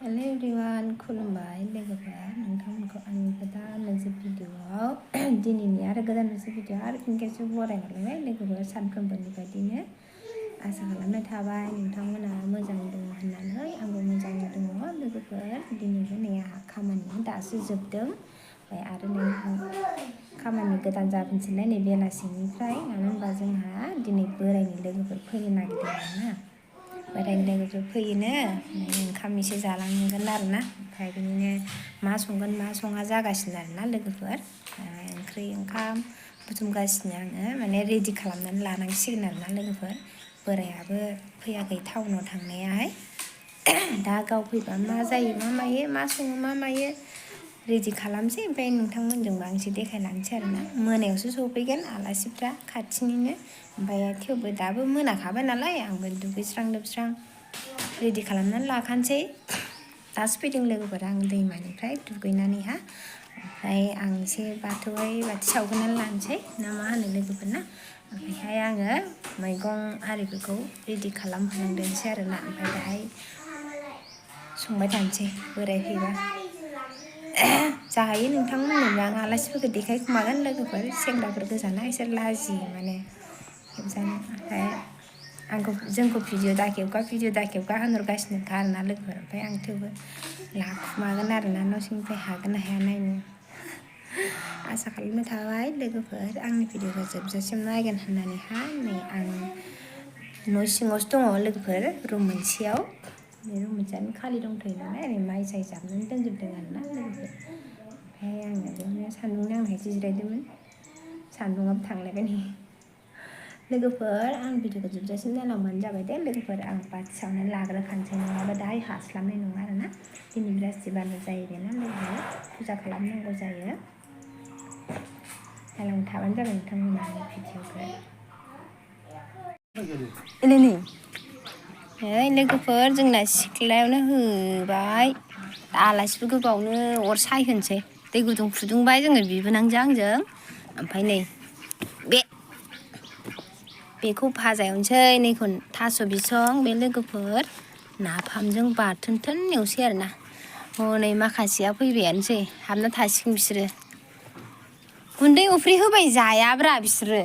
Hello everyone, खुलुमबाय लोगोफोर नोंथांमोनखौ आंनि गोदान मोनसे भिडिअआव दिनैनि आरो गोदान मोनसे भिडिअ आरो फिन खेबसे बरायहरलायबाय लोगोफोर सानफ्रोमबोनि बायदिनो आसा खालामनाय थाबाय नोंथांमोना मोजां दङ होननानै आंबो मोजाङै दङ लोगोफोर दिनैबो नै आंहा खामानिया दासो जोबदों ओमफ्राय आरो नै खामानि गोदान जाफिनसैलाय नै बेलासिनिफ्राय मानो होनबा जोंहा दिनै बोरायनि लोगोफोर फैनो नागिरदों आरोना बोरायनि लोगोफोर फैयोनो ओंखाम एसे जालांगोन आरोना ओमफ्राय बिदिनो मा संगोन मा सङा जागासिनो आरोना लोगोफोर ओंख्रि ओंखाम बुथुमगासिनो आङो माने रेडि खालामनानै लानांसिगोन आरोना लोगोफोर बोरायाबो फैयाखै टाउनाव थांनायाहाय दा गाव फैबा मा जायो मा मायो मा सङो मा मायो रेडि खालामसै ओमफ्राय नोंथांमोनजोंबो आं एसे देखायलांसै आरोना मोनायावसो सफैगोन आलासिफ्रा खाथिनिनो ओमफ्राय थेवबो दाबो मोनाखाबाय नालाय आंबो दुगैस्रां लोबस्रां रेडि खालामनानै लाखानोसै दासो फैदों लोगोफोर आं दैमानिफ्राय दुगैनानैहा ओमफ्राय आं एसे बाथौआवहाय बाथि सावगोनानै लानोसै ना मा होनो लोगोफोर ना ओमफ्रायहाय आङो मैगं आरिफोरखौ रेडि खालामहोलांदोंसै आरोना ओमफ्राय दाहाय संबाय थानोसै बोराय फैबा जाहायो नोंथांमोननोबो आं आलासिफोरखौ देखायखुमागोन लोगोफोर सेंग्राफोर गोजाना इसोर लाजियो माने खेबजानो ओमफ्राय जोंखौ भिडिअ दाखेबगा होनहरगासिनोखा आरोना लोगोफोर ओमफ्राय आं थेवबो लाखुमागोन आरोना न' सिंनिफ्राय हागोन ना हाया नायनो आसा खालामनाय थाबाय लोगोफोर आंनि भिडिअखौ जोबजासिम नायगोन होननानैहाय नै आं न' सिङावसो दङ लोगोफोर रुम मोनसेयाव बे रुम मोनसेयानो खालि दंथ'यो नालाय ओरै माइ साय जाबनानै दोनजोबदों आरोना लोगोफोर ओमफ्राय आङो बिदिनो सान्दुं नांनायखायसो जिरायदोंमोन सान्दुङाबो थांलायबाय नै लोगोफोर आं भिडिअखौ जोबजासिम नायलांबानो जाबाय दे लोगोफोर आं बाथि सावनानै लाग्रोखानोसै नङाबा दाहाय हास्लाबनाय नङा आरोना दिनै बृहस्पतिबारबो जायो बेना लोगोफोर फुजा खालामनांगौ जायो नायलांबाय थाबानो जाबाय नोंथांमोना आंनि भिडिअखौ नै लोगोफोर जोंना सिख्लायावनो होबाय आलासिफोरखौ बावनो अर सायहोनोसै दै गुदुं फुदुंबाय जोङो बिबोनांजों आंजों ओमफ्राय नै बेखौ भाजा एवनोसै नैखौ थास' बिसं बे लोगोफोर नाफामजों बाथोन थोन एवसै आरोना हनै माखासेया फैबायानोसै हाबना थासिगोन बिसोरो गुन्दै अफ्रि होबाय जायाब्रा बिसोरो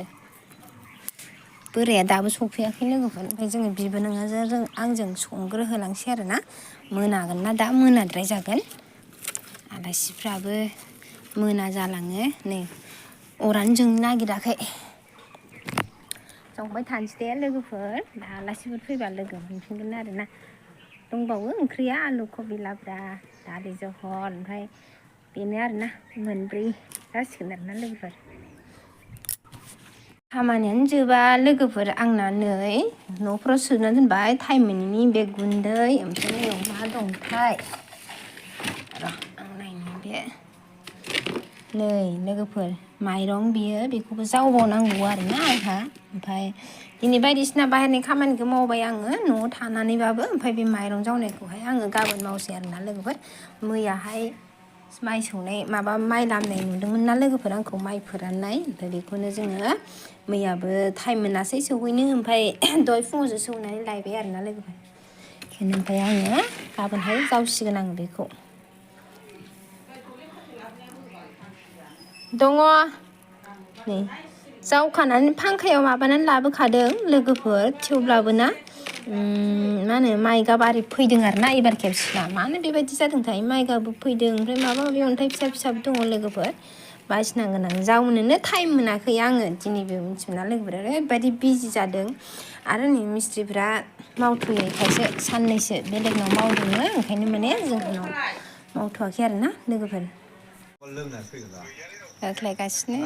बोराया दाबो सफैयाखै लोगोफोर ओमफ्राय जोङो बिबोनांजों आंजों संग्रोहोलांसै आरोना मोनागोन ना दा मोनाद्राय जागोन आलासिफ्राबो मोना जालाङो नै अरानो जोंनो नागिराखै संबाय थानोसै दे लोगोफोर दा आलासिफोर फैबा लोगो मोनफिनगोन आरोना दंबावो ओंख्रिया आलु कबि लाब्रा दालि जहल ओमफ्राय बेनो आरोना मोनब्रै जासिगोन आरोना लोगोफोर खामानियानो जोबा लोगोफोर आंना नै न'फ्राव सोना दोनबाय टाइम मोनैनि बे गुन्दै ओमफ्राय नैयाव मा दंथाय र' आं नायनि बे नै लोगोफोर माइरं बियो बेखौबो जावबावनांगौ आरोना आंहा ओमफ्राय दिनै बायदिसिना बाहेरनि खामानिखौ मावबाय आङो न'आव थानानैबाबो ओमफ्राय बे माइरं जावनायखौहाय आङो गाबोन मावसै आरोना लोगोफोर मैयाहाय माइ सौनाय माबा माइ लामनाय नुदोंमोन ना लोगोफोर आंखौ माइ फोराननाय ओमफ्राय बेखौनो जोङो मैयाबो टाइम मोनासै सौहैनो ओमफ्राय दहाय फुङावसो सौनानै लायबाय आरोना लोगोफोर बेखायनो ओमफ्राय आङो गाबोनहाय जावसिगोन आङो बेखौ दङ नै जावखानानै फांखायाव माबानानै लाबोखादों लोगोफोर थेवब्लाबो ना मा होनो माइगाब आरि फैदों आरोना एबार खेबसेया मानो बेबायदि जादोंथाय माइगाबबो फैदों ओमफ्राय माबा माबि अन्थाइ फिसा फिसाबो दङ लोगोफोर बासिनांगोन आं जावनोनो टाइम मोनाखै आङो दिनैबो मिथिमोना लोगोफोर ओरैबायदि बिजि जादों आरो नै मिस्ट्रिफ्रा मावथ'यैखायसो साननैसो बेलेगनाव मावदोंनो ओंखायनो माने जोंहानाव मावथ'वाखै आरोना लोगोफोर रायज्लायगासिनो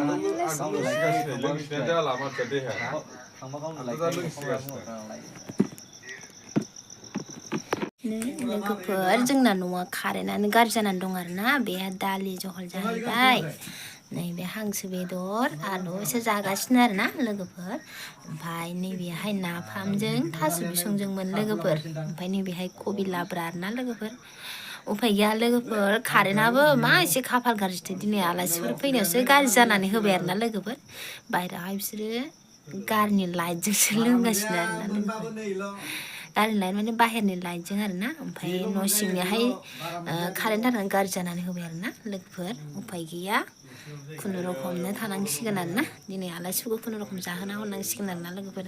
लोगोफोर जोंना न'आ कारेन्टआनो गाज्रि जानानै दं आरोना बेहा दालि जहल जाहैबाय नैबे हांसो बेदर आलुसो जागासिनो आरोना लोगोफोर ओमफ्राय नैबेहाय नाफामजों थास' बिसंजोंमोन लोगोफोर ओमफ्राय नैबेहाय कबि लाब्रा आरोना लोगोफोर उफाय गैया लोगोफोर कारेन्टआबो मा एसे खाफाल गाज्रिथो दिनै आलासिफोर फैनायावसो गाज्रि जानानै होबाय आरोना लोगोफोर बायहेरायावहाय बिसोरो गारनि लाइटजोंसो लोंगासिनो आरोना लोगोफोर गारिनि लाइट माने बाहेरनि लाइटजों आरो ना ओमफ्राय न' सिंनियाहाय कारेन्टआनो गाज्रि जानानै होबाय आरो ना लोगोफोर उफाय गैया खुनुरुखुमनो थानांसिगोन आरो ना दिनै आलासिफोरखौ खुनुरुखुम जाहोना हरनांसिगोन आरो ना लोगोफोर